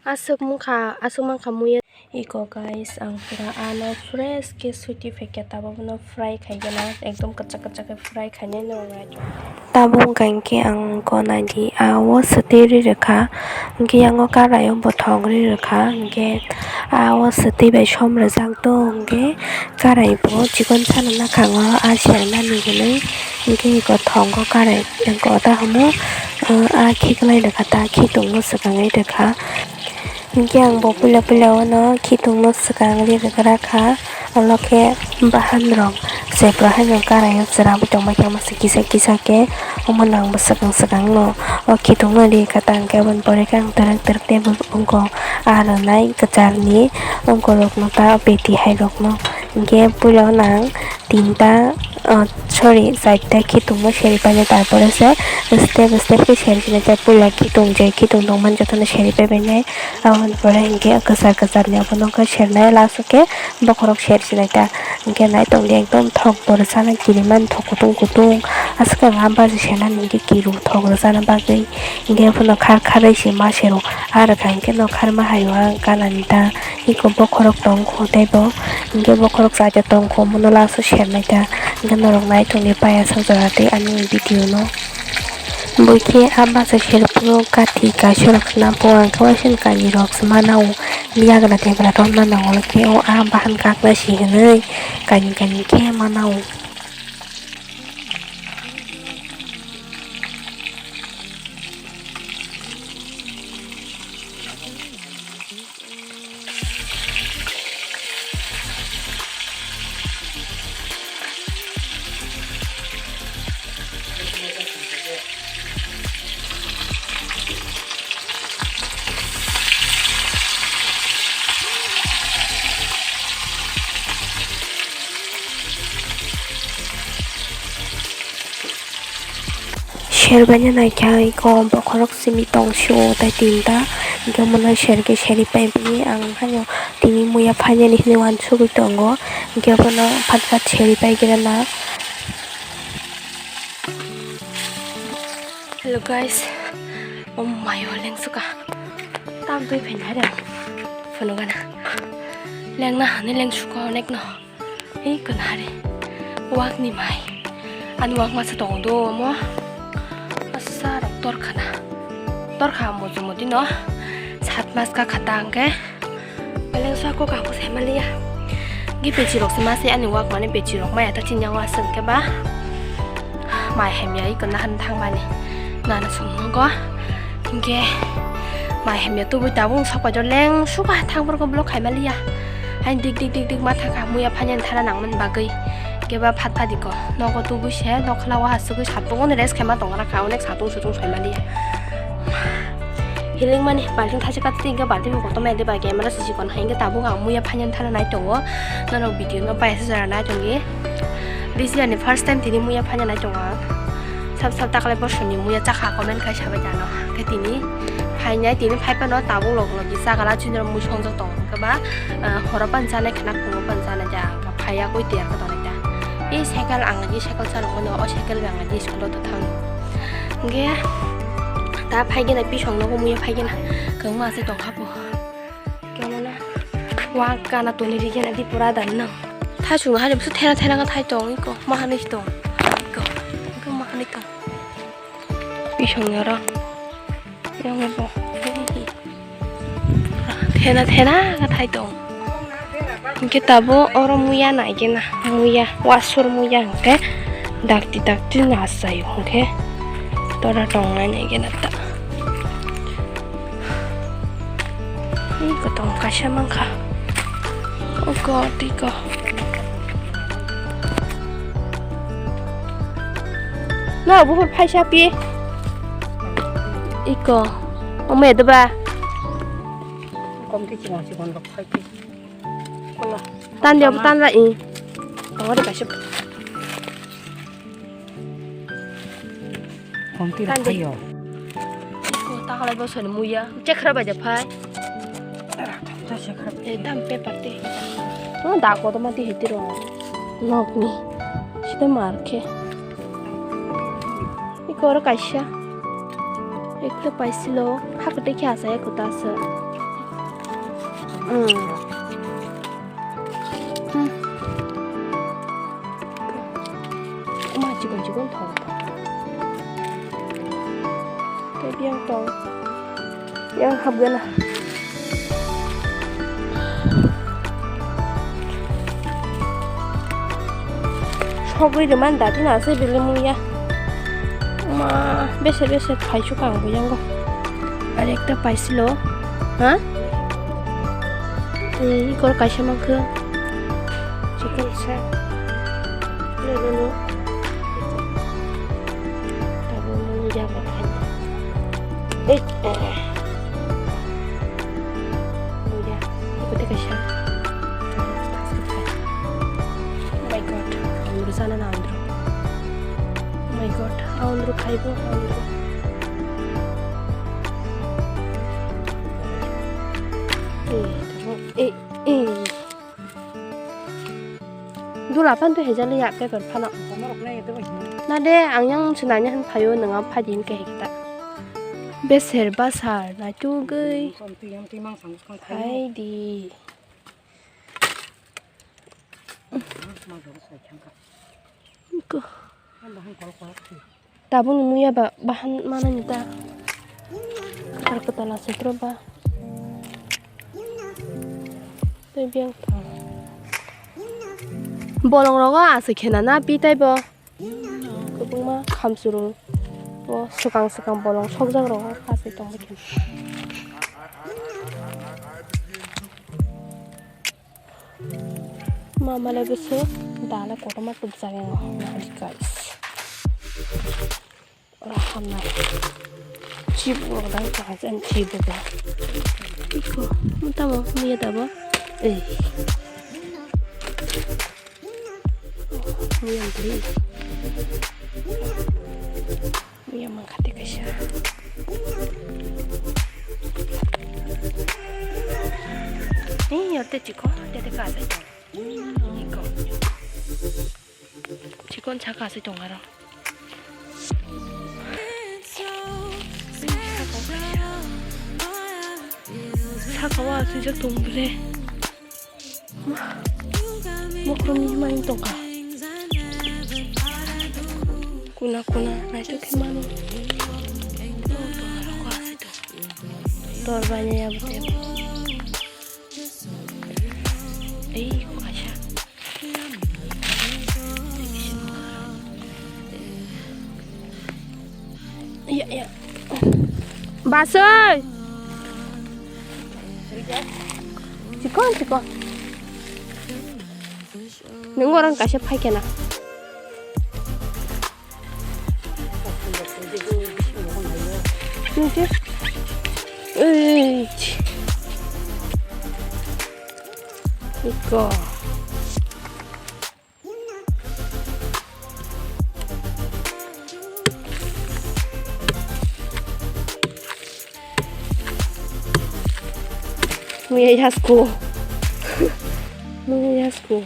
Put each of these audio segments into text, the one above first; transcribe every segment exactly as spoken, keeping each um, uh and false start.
Aswk wngkha, aswk mankha muya. Iko guys, ang pura ano fresh khe suiti phaikha, tabuk no fry khaigena, ekdom kwchak kwchak khe fry khainai no nai. Tabuk wngkha hinkhe ang ko naidi, a o swtwi ri rwkha, hinkhe yango karai o bothong ri rwkha, hinkhe a o swtwi bai som rwjak do, hinkhe karai bo chikon sana nakhango a sernani hinwi, hinkhe iko thongo karai, iko ta hamo, a khiklai rwkha ta, khitungno swkangwi rwkha. Hinkhe ang bo puila puila o no khitungno swkang ri rwgra kha, ulo khe bahan rok jebra haino karai o chwragwi tongma khe masa kisa kisa khe omo nang bo swkang swkang no o khitungno ri kha ta, hinkhe aboni pore khe ang twrwk twrwk tei bo wngkok a rwnai kwcharni wngkok rokno ta beti hai rokno, hinkhe puila o nang tinta, ah, sorry, charta khitungno seri painai, tarpore se step step khe seri sinai, tei puila khitung je khitung tongmani jotono seri paibainai. Aboni pore hinkhe kwchar kwcharni abono wngkha sernai, last o khe bokhorok seri sinai ta. Hinkhe naitongdi ekdom thok bo rwchana kirimani thok kutung kutung, aswk ang ah baji sernani hinkhe kiru thok rwchana bagwi. Hinkhe bono khar kharwi se ma sero, ah rwkha hinkhe no kharma hai o ang kanani ta. Iko bokhorok tongkho tei bo, hinkhe bokhorok charta tongkho, omono last o sernai ta. Hinkhe norok naitongdi paiya sak jora tei ani video no. Buikhe ah bachai serphuru kathi kaisa rok khna bo ang khe waising kainwi rok se mana o, yagra tegra rok nana holo khe o ah bahan kakna si hinwi kainwi kainwi khe mana o. Serbaina naikha iko bokhorok simi tong sio tai tinta, hinkhe omono serkhe seri paipini ang haino tini muya phainani hinwi uansugwi tongo, hinkhe bono phat phat seri paigrana. Hello guys, o mayo lengsuka tam twi phaina hai phunugana lengna hani lengsuka onekno. Ei, kwnari. Wakni mai. Ani wak masa tongo do omo. Asa rok torkhana. Torkha amo jumudi no. Sat mas ka khata angke. Beleng sa ko kako sai maliya. Gi pechi rok se mase ani wak mane pechi rok maya ta chinya wa sengke ba. Mai hamya iko nahan thangmani nana sumngo. Hinkhe mai hamya tubui tabung sok paijor lengsuka thangphuru khe block khaima liya. Hain dik dik dik dik ma thangkha muya phainani thana nangmani bagwi. Hinkhe ba phat phat iko nogo tubui se nokhla o hasugwi satbung no rest khaima tongna kha onek satung sutung saima liya. Healing mani balting thachi kati hinkhe balting kotor mai de ba camera sisi kon hai hinkhe tabuk ang muya phainani thana nai tongo. Norok video no paisa jora nai tongdi. This year ni first time tini muya phaina nai tongo ang. Sab sab taklai borsoni muya chakha comment khai sabai tano. Khe tini phainai tini phai phano tabuk log logi chakala chini mui songjak tongo. Khe ba, ah, horo pan chanai khna phungo pan chanai ja ang kha phaiya koi tiyar kha tonai ta. Ei cycle ang lagi cycle chalok mano o cycle bai ang lagi school o thang. Hingke ta phai gana bisong nogo muya phai gana kangma se tong kha po. Kemana? Wa kana toni ri gena di pura dan nang. Thai sung hari bsu thena thena ka thai tong iko. Ma hani tong. Iko. Iko ma hani tong. Bisong yoro. Yang bo. Thena thena ka thai tong. Hingke tabo oro muya nai gena. Muya. Wasur muya hingke. Dakti dakti na sayo hingke. Tora tong nai nai gena ta. Ih, kotong kaisa mankha. Oh God, ih, ko. No, buhur phaisa pi. Iko. Omo edeba. Komti chikon chikon rok phai pi. Tan dia tan ra i. Tongori kaisa. Hom twi rok phaio. Ko ta halai bo soni muya. Chekhra bai da phai. Tara thok ta chekhra bai. E dam paper ti. O da ko to ma ti hiti ro. Nok ni. Sita mar khe. Iko oro kaisa. Ekta paisilo. Hakte khe asa ekta asa. Hmm. Hmm. Ma chikon chikon thong. Tei biyang tong. Yang hapgana. Sogwi rwmani dati na se belai mungya. Ma, bese bese phaisu kang buyango. Ar ekta paisilo. Ha? Ei, ikor kaisa mankhe. Chikon sa. Lo, lo, lo. Tabuk nung jaba thani. Ei, eh. Nung ya. Iko te kaisa. Oh my God. Andro sana na andro. Oh my God. Andro khaibo, andro. Ei, ei, ei. Dula pan tu hejali ya paper phano. Na de, ang yang senanya han phayo nang phadi ke kita. Beser basar na chugui. Hai di. Ko. Tabuk ni muya ba bahan mana ni ta. Kwtal kwtal aswk rw ba. Tei biyang tong. Bolong rogo aswk khena na pi tei bo. Kwbangma khamchurung. Bo swkang swkang bolong sokjak rogo aswk tong bai khena. Ma male bwswk dale kotorma tubjak yang nahari guys. Ora hamnai. Chibu ora dang kaham chibu ba. Iko, mutamo, miya dabo. Eh. Miya beli. Miya mangkha tei kaisa. Ni yorte chiko, tete ka asai tong. Iko. Chikon saka asai tong aro. Saka wa asai jak tong bole. Bokhorokni himani tongkha. Kuna kuna naithok khe mano. Tor bainai abo tei. Ei, kaisa. Ya, ya. Basoi. Chikon, chikon. Nung orang kaisa phai kena. Nung se. Ei. Iko. Muya yasko. Muya yasko.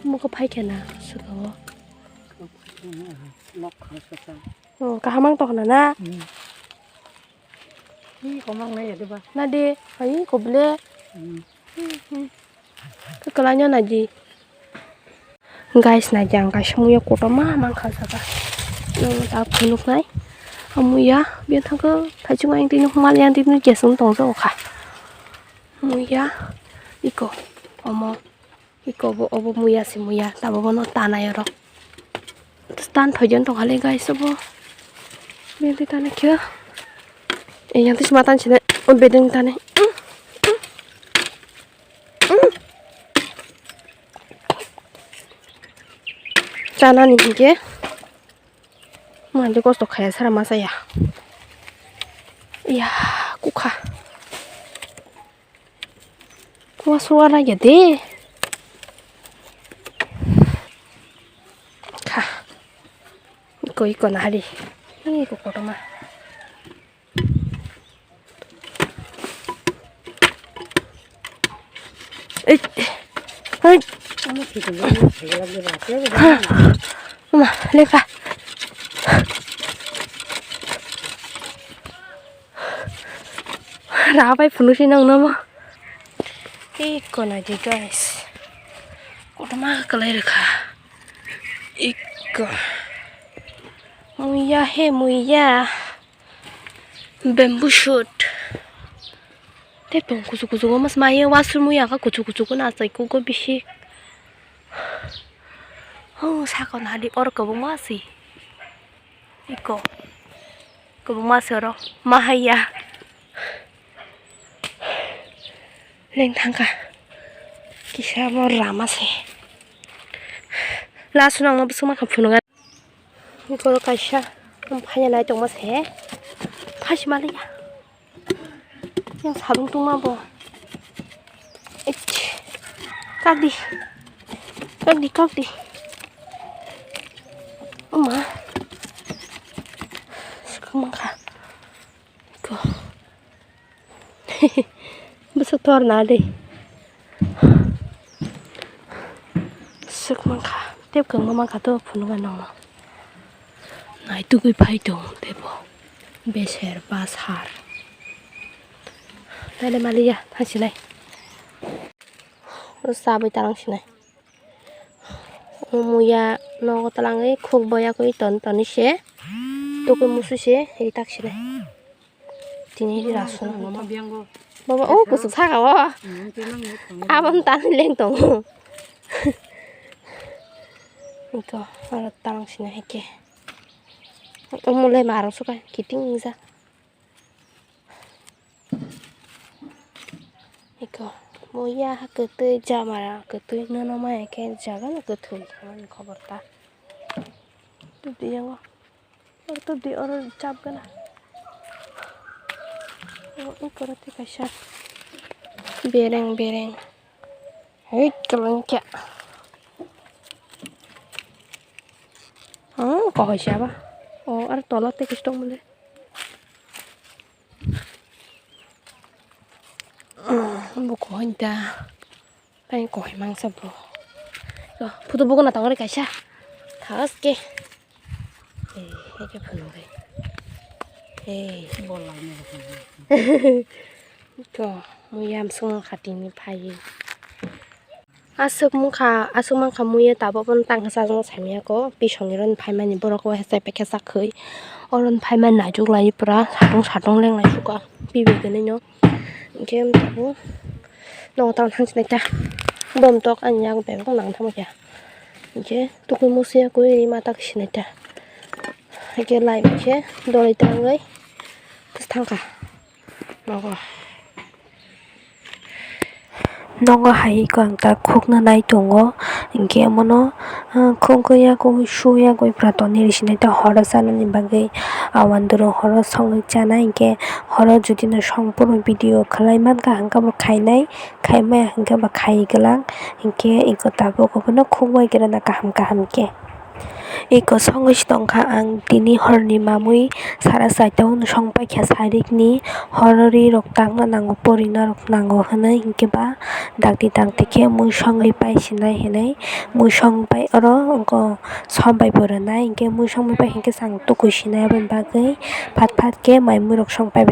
Muko phai kena sukao. Nok khasasa. Oh, kaham ang tokna na? Hmm. Hi, komang nai ya, diba? Na de, ai, koble. Hmm. Hmm, hmm. Ke kelanyo na ji. Guys, na jang kaisa muya kotorma mangkha saka. Hmm, ta phunuk nai. Amuya, biya thangka, thaichung ayang tino, mal yang tino, jesung tongsa okha. Muya, iko, omo. Iko bo obo muya se muya, tabo bono tanai oro. Tan thoijon tong hale guys obo. Bini tani khe. E yang tis matan sine o bedeng tani. Chanani hinkhe. Mande kosto khaya sara ma chaya. Ya, kukha. Kuwa suwa na ya de. Kha. Iko iko na hari. Ni iko kotorma. Ei, ei, Uma, lepa. Rabai phunuk si nang namo. Iko naidi guys. Kotorma kwlai rwkha. Iko. Muya he muya. Bamboo shoot. Tei tong kuchuk kuchuk o mas maya wasur muya kha kuchuk kuchuk o na achai kugo bisi. Oh, sakon hadi or kwbangma si. Iko. Kwbangma si oro. Mahaya. Leng thangkha. Kisa bo rama se. Last nang no bwswk ma kha phunukha. Iko kaisa. Phanya nai tongma se. Phaisi maliya. Yang sabung tungma bo. Ich. Kakdi. Kakdi, kakdi. Uma. Swkang mangkha. Ko. Bwswk tor na de. Swk mangkha. Tep kwngma mangkha to phunukha nangno. Naitugwi phai tong tebo. Beser ba sar. Taile maliya, thang sinai. Sabwi tarang sinai. Muya nogo talangwi khuk boya kwi ton toni se. Tukui musu se, ri tak sinai. Tini ri rasu. Baba, o kusuk saka o. Abang tani leng tongo. Ito, aro talang sinai heke. Omo le marok suka kiting wngja. Iko muya ha kwtwi jamara kwtwi nono maya khe jaga no kwthwi ani khobor ta. Tubdi yango. Oro tubdi oro chap gana. Iko roti kaisa bereng bereng. Hei, kwlwng khe. Hmm, kohoi se abo. O, aro tola tei khe tongmani. Hmm, bo kohoi da. Tai kohoi mangsa bo. Yo, photo bo gana tangori kaisa. Thaske. Ei, hai khe phunukgwi. Ei. Bol lainai rok. To, muya msung khatini phaiwi. Aswk mungkha, aswk mangkha muya tabuk bono tangkha chajaknai saimanya ko, bisongni roni phaimani borok o hachai paikha chakhwi. Oroni phaimani naituk lai pura, satung satung lenglai sukha, pibe gwnwino. Hinkhe tabuk nogo tamo thangsinai ta, bom tok ani yago bebak nang tamo khe. Hinkhe tukui musuya kwi rima tak sinai ta. Hinkhe lai khe dolai twlangwi thangkha nogo. Nogo hai eko ang ta khukna nai tongo, hinkhe omono, ah, khukgwi yakugwi suyagwi pura tonwi risinai ta horo chanani bagwi. Awandru horo songwi chanai hinkhe horo judino songphuru video khwlai mankha hinkhe bo khainai. Khaimaya hinkhe ba khai gwlak, hinkhe eko tabuk obono khukbai gwnana kaham kaham khe. Eko songwi si tongkha ang tini horni mamwi sara chaita o song paikha sarikni, horo ri rok tangna nango, porina rok nango hinwi hinkhe ba dakti dakti khe mui songwi paisinai hinwi mui songbai oro wngkha sombai bo rwnai hinkhe mui songbai pai hinkhe chwng tukui sinai aboni bagwi phat phat khe mai mui rok songbai bai.